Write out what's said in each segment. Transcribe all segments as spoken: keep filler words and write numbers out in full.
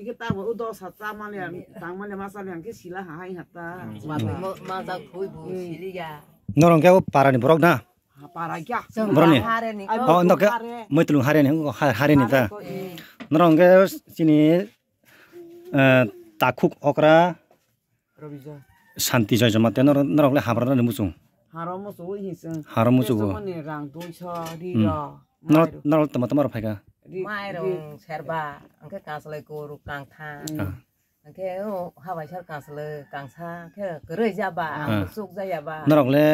Ike tabo o dosa cha maliya, tang maliya ma cha liya, ke sila ha hai hata. Mati mo, ma cha khui bu sili ya. Norong ke o parani borok na? Ha, para kya? Boroni? Hare ni. Oh, nok ke Muitlung hare ni, ha-, hare ni ta. Norong ke chini, eh, takhuk okra. Santi Joy Jamatia norok, norok le habra na muchung. Haro muchung ui hising. Haro muchung. Mani rang duiso ri ro. Norok, norok tama tama rok phaika. Mairung serba, angke kaslai kuru kangtha. Ah. Angke o habai sar kaslai kangsa, ke kerei jaba, ah, suk jaya ba. Norok le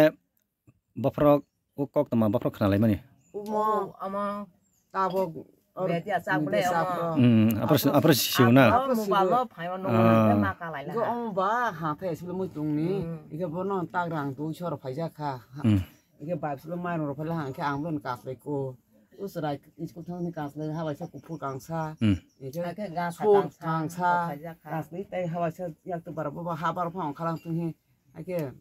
Bophorok, o kok tama bophorok khna laimani. Omo, omo. Tabok, or, media chak bole media chak omo. Hmm, apor, apor siu na. Apor mobile lo phaima nongo ma kalai la. Go omo ba ha the silo muitung ni. Hmm. Ike bono tak rang duiso rok phaijak kha. Hmm. Ike bai silo mairung rok phaila hang khe ang bono kaslai ko. Usrai school thang ni kaslai ha bai sa kuphur kangsa. Hmm. Ike gasa kangsa. Kaslai tai ha bai sa yak to bar bo ha bar phang khalang thung hi. Ake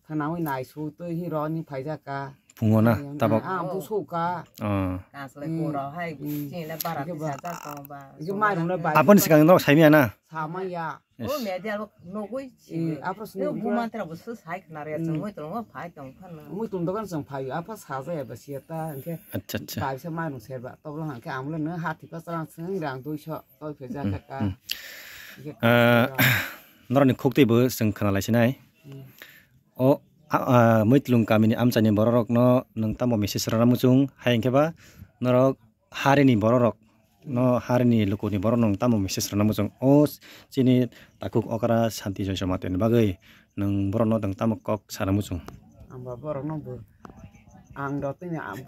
Khwnaui nai su twi hi ro ni phaijak ka. Phungo na, tabok. Ah, busu ka. Ah. Kaslai kuro hai, hmm, chini le bara tisa jak tong ba. Ike mairung le bai. Aboni sikang norok saimaya na? Samaya. O media lo nogoi si. Eh, apro sini. Yo bumantra bo su sai khna re, hmm, chwng moi tong phai tong phan. Moi tong dogan chwng phai, apha sajaya ba siya ta, hingke. Acha, acha. Bai sa mairung serba, tobla hangke amle no hati pa chwng rang duiso, toi phaijak ka. Hmm, hmm. Ike. Ah, norokni khuk twi bo chwng khna lai sinai. Hmm. O, a, a, Muitlung kamini amchaini bororokno nwng tamo message rwna muchung? Hai hwnkhe ba norok harini bororokno, harini lukuni borokno nwng tamo message rwna muchung? O chini takhuk okra Santi Joy Jamatia ni bagwi nwng borokno nwng tamo kok sana muchung? Ang ba borokno bo, ang do tini, ang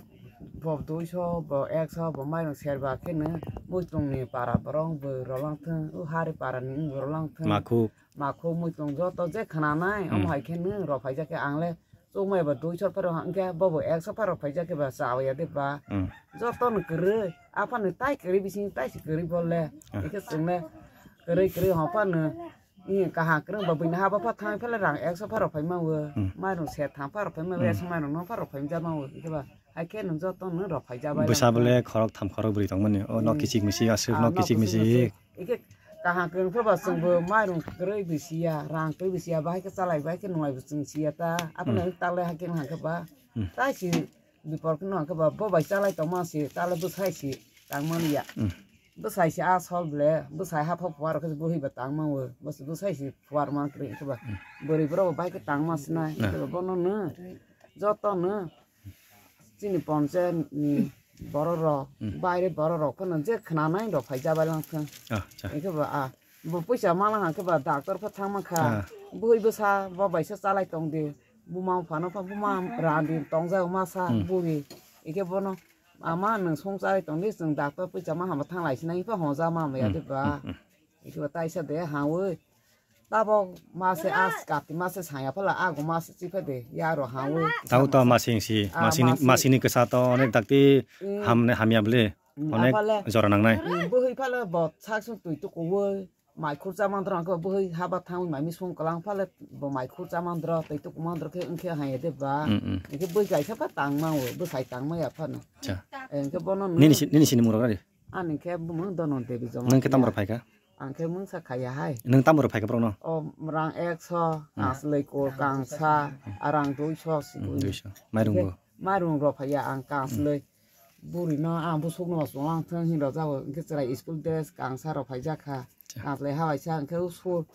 bo duiso, bo ekso, bo mairung serba kheno Muitlungni para borok bo rolang thung, o hari parani bo rolang thung. Makhuk. Makhuk muitung joto je khwnanai, omo hai khe nwng rw phaijak khe ang le chukmai ba duiso pharo hwnkhe bobo ekso pharo phaijak khe ba cha ya de ba. Hmm. Joto no kwrwi, aphano tai kwrwi bising tai se kwrwi bol le. Hmm. Ekhe chwng le kwrwi kwrwi hwn phano, i kaham kwrwng ba buini ha ba pha thang phele rang ekso pharo phai ma o. Hmm. Mairung se thang pharo phai ma o, hmm, ekso mairung no pharo phai ja ma o. Ekhe ba hai khe nwng joto no rw phaijak bai. Bwsa bole khorok tham khorok bwrwi tong mani. O no, hmm, kichik misik aswk no, ah, no kichik misik. Ike kaham kwrwng phuru ba chwngbo mairung kwrwi bo siya, rang kwrwi bo siya, bahai khe chalai, bahai khe nunglai bo chwng siya ta. Abono, hmm, talai hakhe wngkha khe ba. Hmm. Tai si bipor khe wngkha khe ba, bo bai chalai tongma si, talai bwsai si tangmani ya. Hmm. Bwsai si a sol ble, bwsai hapha phuar khe buhi ba tangma o, bwsai si phuar man kwrwi khe ba. Hmm. Bwrwi borok bo bahai khe tangma sinai, nah, khe ba bono no, joto no. Chini ponchayat ni borok rok, hmm, baire borok rok phano je khwnanai rok phai jabai lang thung. Ah, acha. Hwnkhe ba, ah, bo puisa mala hwnkhe ba doctor pha thang mankha. Ah. Bui bwsa bo baisa chalai tong di. Buma phano pha buma randi tong jao masa, hmm, buri. Hwnkhe bono, "Ama nwng song chalai tong di, chwng doctor puisa ma hama thang lai sinai pha honja ma maya," hmm, de ba. Hmm, hmm. Hwnkhe ba taisa de ha oi. Tabok mase as kati mase saya phala ago mase chipha de yaro hawi. Tau to masing si, ah, masing ni, masing ni kesa to onek dakti, mm, hamne hamya ble, mm, onek aphale jora nangnai. Mm, buhi phale bo sak sung tui tukuwi, mai khurcha mandro angko buhi haba thang mai mi sung kalang phale bo mai khurcha mandro tui tuku mandro khe wngkhe haya de ba. Mm, mm. Hwnkhe buhi kaisa pha tangma o, bwsai tangma ya phano. Acha. Hwnkhe bono nini si, nini sini murok ari? Ani khe bumung Donon Devi Jamatia. Nung khe tamo rok phaikha? Ang khe mungsa khaiya hai. Nwng tamo rok phaikha borokno? O rang ekso, hmm, kasloi kor kangsa, arang duiso, hmm, sikui. Duiso. Mairung bo? Mairung rok phaiya ang kasloi. Hmm. Buri no ang busuk no chwng lang thung hin rok jabo, hwnkhe chwrai school dress kangsa rok phaijak kha. Cha. Kasloi hawaisa hwnkhe usur.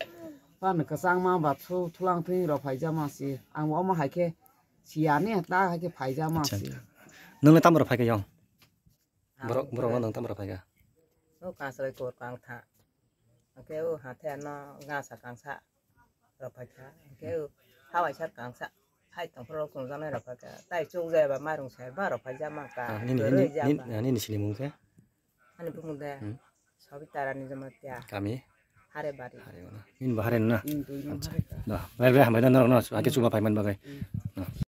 Phan kwchangma ba thu-, thulang thung hin rok phaijak ma si. Ang omo hai khe siyani ta hai khe phaijak ma si. Acha, acha. Nwng le tamo rok phaikha yong? Borok, borok no nwng tamo rok phaikha? O kasloi kor kangtha. Hwnkhe o hathe no gasa kangsa rok phaikha. Hwnkhe o hawaisa kangsa hai tongphuru rok chwngjaknai rok phaikha. Tai chukjaya ba mairung sai ba rok phaijak mankha. Ah, nini, nini, nini, nini sini mung khe? Ani bumung de. Hmm. Sabita Rani Jamatia. Kami? Harebari. Hare wala. Nini bo hare na? Hmm, twi nang hare ka. Da, bai bai hambai da norok no. Ake chuba phaiman bagai. Hmm.